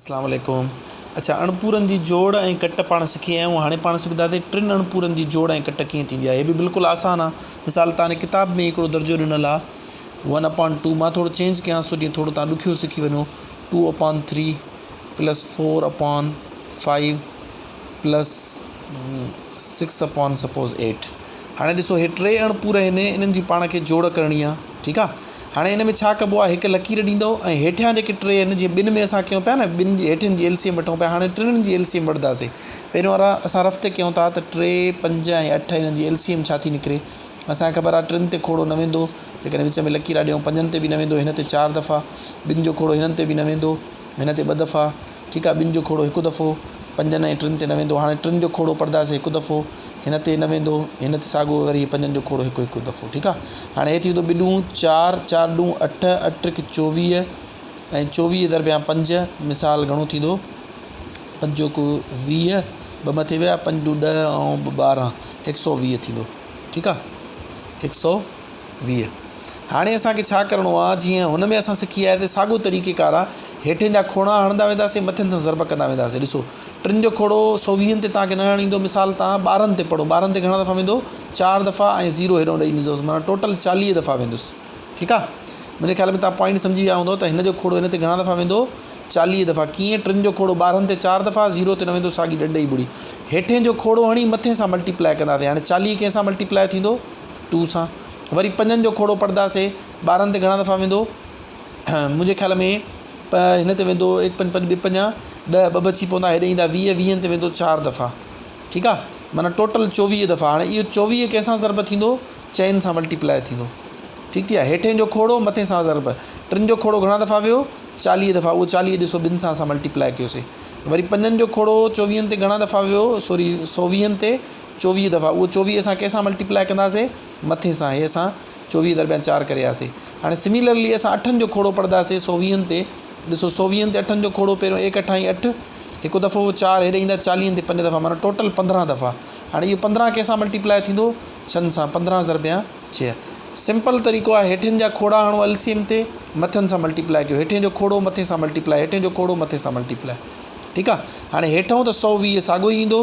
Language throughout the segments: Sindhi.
اسلام عليڪم اڇا اڻپورن جي جوڙ ۽ ڪٽ پاڻ سکي آيا آهيون هاڻي پاڻ سکنداسين ٽن اڻپورن جي جوڙ ۽ ڪٽ ڪيئن ٿيندي آهي هي به بلڪل آسان آهي مثال تان ڪتاب ۾ هڪڙو درجو ڏنل آهي ون اپان ٽو مان ٿورو چينج ڪيانس ٿو جيئن ٿورو تان ڏکيو سکي وڃو two upon three plus four upon five plus six upon suppose eight هاڻي ڏسو هي ٽي اڻپور آهن انهن جي پاڻ کي جوڙ ڪرڻي آهي ٺيڪ آهي هاڻي ان ۾ ڇا ڪبو آهي هڪ لڪير ڏيندو ۽ هيٺيان جيڪي ٽي آهن جيئن ٻن ۾ اسان ڪيون پيا نه ٻن جي هيٺين جي ايل سي ايم وٺون پيا هاڻي ٽنهن جي ايل سي ايم وٺنداسين پهريون وارا اسان رف تي ڪيون ٿا ته ٽي پنج ۽ اٺ انهن جي ايل سي ايم ڇا ٿي نڪري اسان کي خبر آهي ٽن تي کوڙو نه ويندو جيڪڏهن وچ ۾ لڪير ڏيون پنجن تي به نه ويندو هن تي چار دفعا ٻن جو کوڙو هنن تي به نه ويندو هن تي ٻه دفعا ٺيڪ آ ٻن جو کوڙو هڪ دفعو پنجن ۽ ٽن تي نه ويندو هاڻي ٽن جو کوڙو پڙهنداسين هڪ دفعو هن تي نه ويندو هن تي ساڳو وري پنجن جو کوڙو هڪ هڪ دفعو ٺيڪ آ هاڻي هي ٿي ويندو ٻه ڏون چار چار ڏون اٺ اٺ ٽيڪ 24 ۽ 24 درميان پنج مثال گهڻو ٿيندو پنج چوڪ 20 ٻه مٿي ويا پنج ڏون 10 ۽ ٻه 12 120 ٿيندو ٺيڪ آ 120 هاڻي اسان کي ڇا ڪرڻو آ جيئن هن ۾ اسان سکي آيا ته ساڳو طريقي ڪار آ هيٺين جا کوڙا هڻندا وينداسين مٿين سان ضرب ڪندا وينداسين ڏسو ٽن جو کوڙو 120 تي توهان کي نه هڻڻ ايندو مثال توهان 12 تي پڙهو 12 تي گهڻا دفعا ويندو چار دفعا ۽ زيرو هيڏو ڏئي ڏيندوس معنيٰ ٽوٽل 40 دفعا ويندس ٺيڪ آ منهنجي خيال ۾ توهان پوائنٽ سمجهي ويا هوندو ته هن جو کوڙو هن تي گهڻا دفعا ويندو 40 دفعا ڪيئن ٽن جو کوڙو 12 تي چار دفعا زيرو تي نه ويندو ساڳي ڏنڊ ئي ٻڙي هيٺين جو کوڙو هڻي مٿين سان ملٽيپلائي ڪنداسين هاڻي 40 ڪنهن سان ملٽيپلائي ٿيندو ٽو سان وري پنجن جو کوڙو پڙهنداسين 12 تي گهڻا دفعا ويندو منهنجي خيال ۾ هن تي ويندو هڪ پنج پنج ٻه پنجا ڏهه ٻه بچي پوندا هيڏي ايندا 20 ويهن تي ويندو چار دفعا ٺيڪ آ معنيٰ ٽوٽل 24 دفعا هاڻي اهو 24 ڪنهن سان ضرب ٿيندو چئن سان ملٽيپلائي ٿيندو ٺيڪ ٿي ويا هيٺين جو کوڙو مٿين سان ضرب ٽن جو کوڙو گهڻا دفعا ويو 40 دفعا اهو 40 ڏسو ٻن سان اسان ملٽيپلائي ڪيوسي وري پنجن جو کوڙو چوويهن تي گهڻا دفعا ويو سوري 120 تي 24 دفعا اهو 24 اسان ڪنهن سان ملٽيپلائي ڪنداسين مٿي سان هي اسان 24 درميان چار ڪري آياسين هاڻي سميلرلي اسان اٺن جو کوڙو پڙهنداسين 120 تي ڏسو 120 تي اٺن جو کوڙو پهريون ايڪ اٺائين اٺ هڪ دفعو چار هيڏي ايندا چاليهن تي پنج دفعا معنيٰ ٽوٽل 15 دفعا هاڻي اهو 15 ڪنهن سان ملٽيپلائي ٿيندو ڇهن سان 15 ضربيان 6 سمپل طريقو آهي هيٺين جا کوڙا هڻو ايل سي ايم تي مٿن سان ملٽيپلائي ڪيو هيٺين جو کوڙو مٿي سان ملٽيپلائي هيٺين جو کوڙو مٿي سان ملٽيپلائي ٺيڪ آ هاڻي هيٺئون ته 120 ساڳو ئي ايندو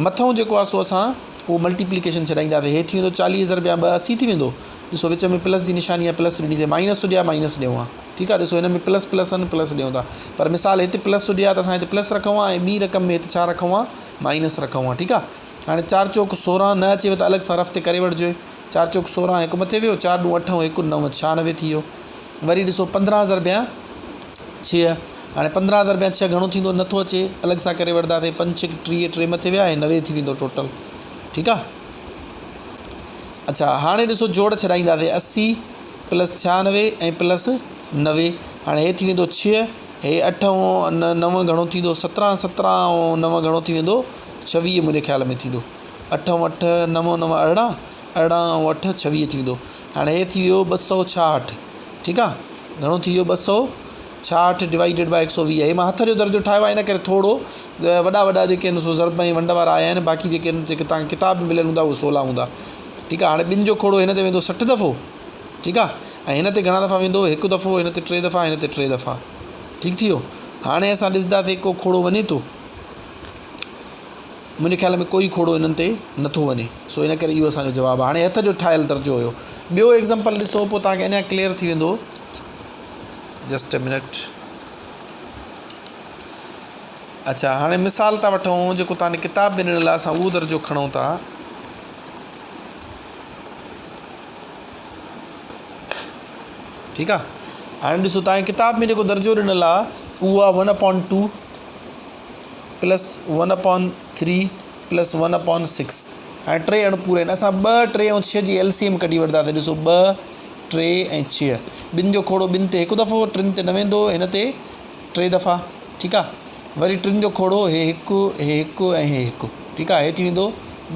مٿئون جيڪو آ سو اسان اهو ملٽيپليڪيشن ڇڏائينداسين هي ٿي ويندو 40 ضرب يا 2 80 ٿي ويندو ڏسو وچ ۾ پلس جي نشاني آ پلس ڏني سي مائنس هجي ها مائنس ڏيون ها ٺيڪ آ ڏسو هن ۾ پلس پلس آهن پلس ڏيون ٿا پر مثال هتي پلس هجي ها ته اسان هتي پلس رکون ها ۽ ٻي رقم ۾ هتي ڇا رکون ها مائنس رکون ها ٺيڪ آ هاڻي چار چوڪ 16 نه اچيو ته الڳ سان رف تي ڪري وٺجو چار چوڪ 16 هڪ مٿي ويو چار ڏون اٺ ۽ هڪ نو 96 ٿي ويو وري ڏسو 15 ضرب يا 6 هاڻي 15 ضرب يا 6 گهڻو ٿيندو نٿو اچي الڳ سان ڪري وٺنداسين پنج ڇڪ 30 ٽي مٿي ويا ۽ 90 ٿي ويندو ٽوٽل ٺيڪ آ اڇا هاڻي ڏسو جوڙ ڇڏائينداسين 80 پلس 96 ۽ پلس 90 هاڻي هي ٿي ويندو 6 هي 8 ۽ 9 گهڻو ٿيندو 17 17 ۽ 9 گهڻو ٿي ويندو 26 منهنجي خيال ۾ ٿيندو 8 ۽ 8 9 9 18 18 ۽ 8 26 ٿي ويندو هاڻي هي ٿي ويو 266 ٺيڪ آ گهڻو ٿي ويو 266 ڊوائيڊيڊ باء 120 هي مان هٿ جو درجو ٺاهيو آهي ان ڪري ٿورو وڏا وڏا جيڪي آهن سو ضرب ۽ ونڊ وارا آيا آهن باقي جيڪي آهن جيڪي توهان کي ڪتاب ۾ مليل هوندا اهي سولا هوندا ٺيڪ آ هاڻي ٻن جو کوڙو هن تي ويندو 60 دفعو ٺيڪ آ ۽ هن تي گهڻا دفعا ويندو هڪ دفعو هن تي ٽي دفعا هن تي ٽي دفعا ٺيڪ ٿي ويو هاڻي اسان ڏسنداسين ڪو کوڙو وڃي ٿو منهنجي خيال ۾ ڪوئي کوڙو انهن تي نٿو وڃي سو ان ڪري اهو اسان جو جواب آهي هاڻي هٿ جو ٺاهيل درجو هيو ٻيو ايگزامپل ڏسو پوء توهان کي اڃا ڪليئر ٿي ويندو جسٽ اي منٽ اڇا هاڻي مثال ٿا وٺون جيڪو توهان ڪتاب ۾ ڏنل آهي اسان اهو درجو کڻون ٿا ٺيڪ آهي هاڻي ڏسو توهان ڪتاب ۾ جيڪو درجو ڏنل آهي اهو آهي one upon two plus one upon three plus one upon six هاڻي ٽي اڻپورا آهن اسان ٻه ٽي ۽ ڇهه جي ايل سي ايم ڪڍي وٺنداسين ڏسو ٻه ٽي ۽ ڇهه ٻن جو کوڙو ٻن تي هڪ دفعو ٽن تي نه ويندو هن تي ٽي دفعا ٺيڪ آهي وري ٽن جو کوڙو هي هڪ هي هڪ ۽ هي هڪ ٺيڪ آهي هي ٿي ويندو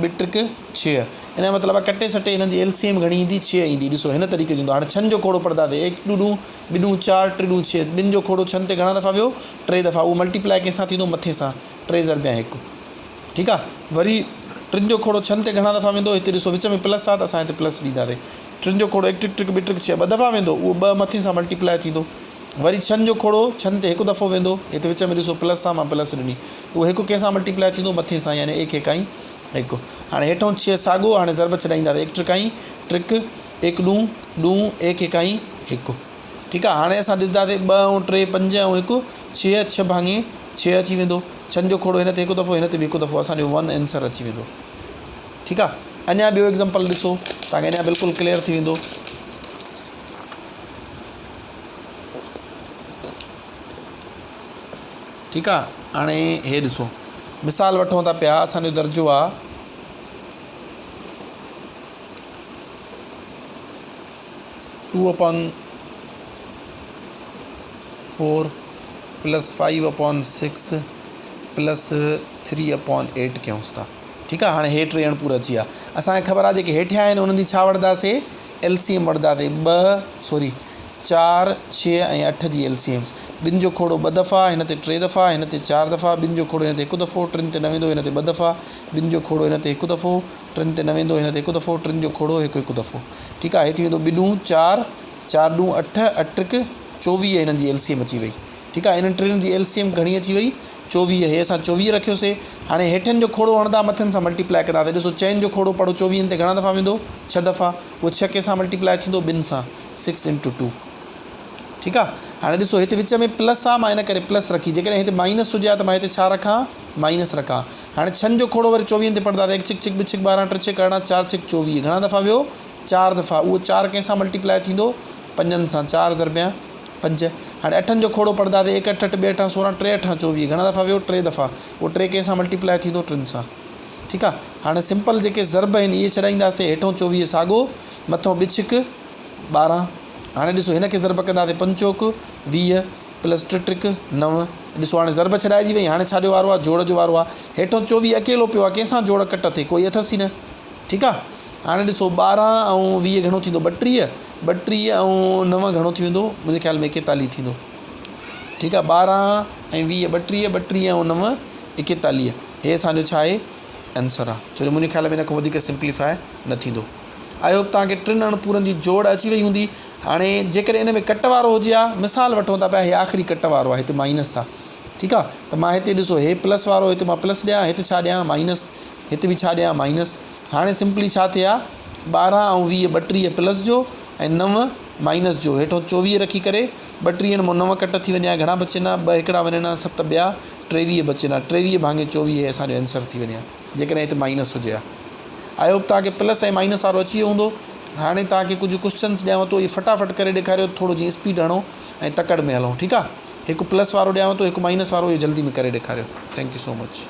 ٻه ٽڪ ڇهه ان جو مطلب آهي ڪٽي سٽي هنن جي ايل سي ايم گهڻي ايندي ڇهه ايندي ڏسو هن طريقي جو ايندو هاڻي ڇهن جو کوڙو پڙهنداسين ايڪ ڏون ڏون ٻه ڏون چار ٽي ڏون ڇهه ٻن جو کوڙو ڇهن تي گهڻا دفعا ويو ٽي دفعا اهو ملٽيپلائي ڪنهن سان ٿيندو مٿي سان ٽي ضرب يا هڪ ٺيڪ آ وري ٽن جو کوڙو ڇهن تي گهڻا دفعا ويندو هتي ڏسو وچ ۾ پلس آ ته اسان هتي پلس ڏينداسين ٽن جو کوڙو هڪ ٽڪ ٽڪ ٻه ٽڪ ڇهه ٻه دفعا ويندو اهو ٻه مٿي سان ملٽيپلائي ٿيندو وري ڇهن جو کوڙو ڇهن تي هڪ دفعو ويندو، هتي وچ ۾ ڏسو پلس آ مان پلس ڏني، اهو هڪ ڪنهن سان ملٽيپلائي ٿيندو مٿي سان يعني ايڪ ايڪائين هڪ. هاڻي هيٺئون ڇهه ساڳو، هاڻي ضرب ڇڏائينداسين ايڪ ٽرڪائين ٽرڪ، ايڪ ڏون ڏون، ايڪ ايڪائين هڪ. ٺيڪ آ هاڻي اسان ڏسنداسين ٻه ۽ ٽي پنج ۽ هڪ ڇهه، ڇهه ڀاڱي ڇهه اچي ويندو. ڇهن جو کوڙو هن تي هڪ دفعو هن تي به هڪ دفعو اسان جو ون اينسر اچي ويندو. ٺيڪ آ اڃا ٻيو ايگزامپل ڏسو توهان کي اڃا بلڪل ڪليئر ٿي ويندو. ٺيڪ آ هاڻي هي ڏسو مثال وٺون ٿا پيا اسان جو درجو آ two upon four plus five upon six plus three upon eight ڪيونس ٿا ٺيڪ آ هاڻي هي ٽي اڻ پورا اچي ويا اسان کي خبر آ جيڪي هيٺيان آهن انهن جي ڇا وٺنداسي ايل سي ايم وٺنداسي ٻه سوري چار ڇهه ۽ اٺ جي ايل سي ايم ٻن جو کوڙو ٻه دفعا هن تي ٽي دفعا هن تي چار دفعا ٻن جو کوڙو هن تي هڪ دفعو ٽن تي نه ويندو هن تي ٻه دفعا ٻن جو کوڙو هن تي هڪ دفعو ٽن تي نه ويندو هن تي هڪ دفعو ٽن جو کوڙو هڪ هڪ دفعو ٺيڪ آ هي ٿي ويندو ٻه ڏون چار چار ڏون اٺ اٺ ٽڪ 24 هنن جي ايل سي ايم اچي وئي ٺيڪ آ انهن ٽن جي ايل سي ايم گهڻي اچي وئي 24 هي اسان 24 رکيوسي هاڻي هيٺين جو کوڙو هڻندا مٿين سان ملٽيپلائي ڪندا ته ڏسو چئن جو کوڙو پڙو چوويهن تي گهڻا دفعا ويندو ڇهه دفعا اهو ڇهه ڪنهن سان ملٽيپلائي ٿيندو ٻن سان سڪس انٽو ٽو ٺيڪ آ هاڻي ڏسو هتي وچ ۾ پلس آ مان ان ڪري پلس رکي جيڪڏهن هتي مائنس هجي ها ته مان هتي ڇا رکان مائنس رکان هاڻي ڇهن جو کوڙو وري چوويهن تي پڙهندا ته هڪ ڇڪ ڇڪ ٻه ڇڪ 12 ٽي ڇڪ 18 چار ڇڪ 24 گهڻا دفعا ويو چار دفعا اهو چار ڪنهن سان ملٽيپلائي ٿيندو پنجن سان چار ضربيا پنج هاڻي اٺن جو کوڙو پڙهنداسين ايڪ اٺ اٺ ٻه اٺان 16 ٽي اٺان 24 گهڻا دفعا ويو ٽي دفعا اهو ٽي ڪنهن سان ملٽيپلائي ٿيندو ٽن سان ٺيڪ آ هاڻي سمپل جيڪي ضرب آهن اهي ڇڏائينداسين هيٺون 24 ساڳو مٿون ٻه ڇڪ 12 هاڻي ڏسو هن کي ضرب ڪنداسين پنج چوڪ 20 پلس ٽي ٽڪ نو ڏسو هاڻي ضرب ڇڏائجي وئي هاڻي ڇا جو وارو آ جوڙ جو وارو آ هيٺون 24 اڪيلو پيو آ ڪنهن سان جوڙ ڪٽ ٿئي ڪوئي اٿس ئي نه ٺيڪ آ هاڻي ڏسو 12 ۽ 20 گهڻو ٿيندو 32 32 ۽ نو گهڻو ٿي ويندو منهنجي خيال ۾ 41 ٿيندو ٺيڪ آ 12 ۽ 20 32 32 ۽ نو 41 هي اسان جو ڇا آهي آنسر آ ڇو جو منهنجي خيال ۾ ان کان وڌيڪ سمپليفائي نه ٿيندو I hope توهان کي ٽن اڻپورن جي جوڙ اچي وئي هوندي هاڻي جيڪڏهن ان ۾ ڪٽ وارو هجي ها مثال وٺون ٿا پيا هي آخري ڪٽ وارو آهي هتي مائنس آ ٺيڪ آ ته مان هتي ڏسو هي پلس وارو هتي مان پلس ڏيان هتي ڇا ڏيان مائنس هتي به ڇا ڏيان مائنس هاڻي سمپلي ڇا ٿئي ها 12 ۽ 20 32 پلس جو ۽ 9 مائنس جو هيٺو 24 رکي ڪري ٻٽيهن مان 9 ڪٽ ٿي وڃي ها گهڻا بچن ها ٻه هڪڙا وڃن ها ست ٻيا 23 بچن ها 23 ڀاڱي 24 هي اسان جو آنسر ٿي وڃي ها جيڪڏهن هتي مائنس هجي ها I hope توهان کي پلس ۽ مائنس وارو اچي ويو هوندو هاڻي توهان کي ڪجهه ڪوشچنس ڏيانو ٿو اهي فٽافٽ ڪري ڏيکاريو ٿورو جيئن اسپيڊ هڻو ۽ تڪڙ ۾ هلون ٺيڪ آ هڪ پلس وارو ڏيانو ٿو هڪ مائنس وارو اهو جلدي ۾ ڪري ڏيکاريو thank you so much.